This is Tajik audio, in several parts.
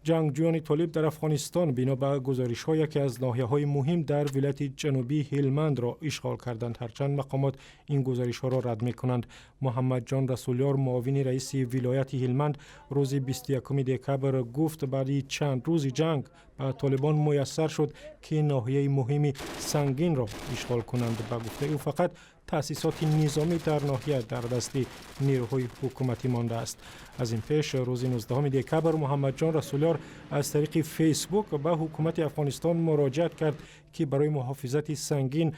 Ҷангҷӯёни толиб дар Афғонистон бино ба гузоришҳо яке аз ноҳияҳои муҳим дар вилояти ҷанубии Ҳилмандро ишғол карданд, ҳарчанд мақомот ин гузоришҳоро рад мекунанд. Муҳаммадҷон Расулёр, муовини раиси вилояти Ҳилманд, рӯзи 21 декабр гуфт, баъди чанд рӯзи ҷанг ба толибон муяссар шуд, ки ноҳияи муҳими Сангинро ишғол кунанд. Ба гуфтаи ӯ, фақат таъсисоти низомӣ дар ноҳия дар дасти нерӯҳои ҳукуматӣ мондааст. Аз ин пеш, рӯзи 19 декабр, Муҳаммадҷон Расулёр аз тариқи Фейсбук ба ҳукумати Афғонистон муроҷиат кард, ки барои муҳофизати Сангин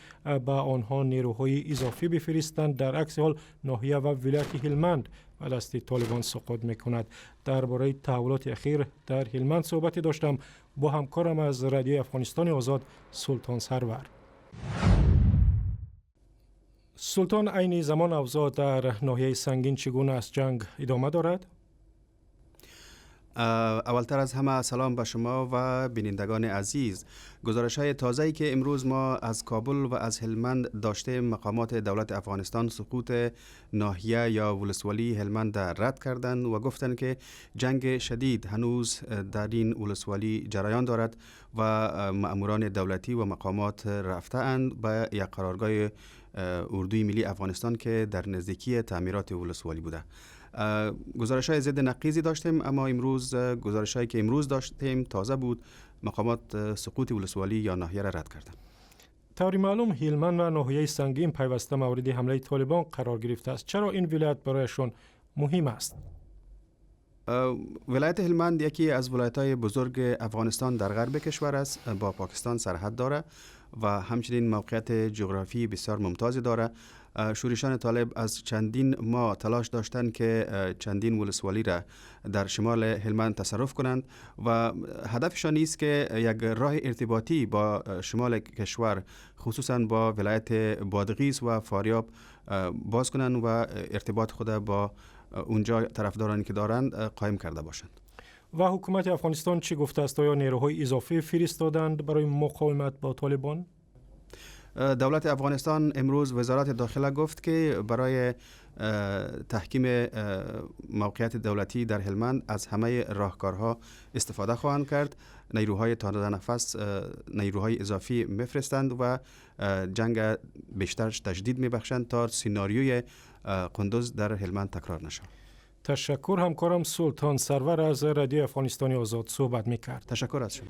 ба онҳо нерӯҳои изофӣ бифиристанд, дар акси ҳол ноҳия ва вилояти Ҳилманд ба дасти толибон суқут мекунад. Дар бораи таҳаввулоти ахир дар Ҳилманд суҳбате доштам бо ҳамкорам аз Радиои Афғонистони Озод, Султон Сарвар. Султон, айни замон авзоъ дар ноҳияи Сангин чӣ гуна аст? Ҷанг идома дорад? اولتر از همه سلام به شما و بینندگان عزیز. گزارش های تازه‌ای که امروز ما از کابل و از هلمند داشته، مقامات دولت افغانستان سقوط ناحیه یا ولسوالی هلمند رد کردند و گفتند که جنگ شدید هنوز در این ولسوالی جریان دارد و مأموران دولتی و مقامات رفته اند به یک قرارگاه اردوی ملی افغانستان که در نزدیکی تعمیرات ولسوالی بوده. گزارش های ضد نقیضی داشتیم، اما امروز گزارش هایی که امروز داشتیم تازه بود. مقامات سقوط ولسوالی یا ناحیه را رد کردند. طوری معلوم هیلمند و ناحیه سنگین پیوسته مورد حمله طالبان قرار گرفته است. چرا این ولایت برایشان مهم است؟ ولایت هلمند یکی از ولایت های بزرگ افغانستان در غرب کشور است. با پاکستان سرحد داره و همچنین موقعیت جغرافی بسیار ممتازی داره. شورشیان طالب از چندین ماه تلاش داشتند که چندین ولسوالی را در شمال هلمند تصرف کنند و هدفشان است که یک راه ارتباطی با شمال کشور، خصوصا با ولایت بادغیس و فاریاب، باز کنند و ارتباط خود با اونجا طرفدارانی که دارند قایم کرده باشند. و حکومت افغانستان چی گفته است؟ آیا نیروهای اضافی فرستادند برای مقاومت با طالبان؟ دولت افغانستان، امروز وزارت داخله گفت که برای تحکیم موقعیت دولتی در هلمند از همه راهکارها استفاده خواهند کرد. نیروهای تازه نفس، نیروهای اضافی میفرستند و جنگ بیشتر تشدید میبخشند تا سناریوی قندوز در هلمند تکرار نشود. تشکر. همکارم سلطان سرور از رادیو افغانستان آزاد صحبت میکرد. تشکر از شما.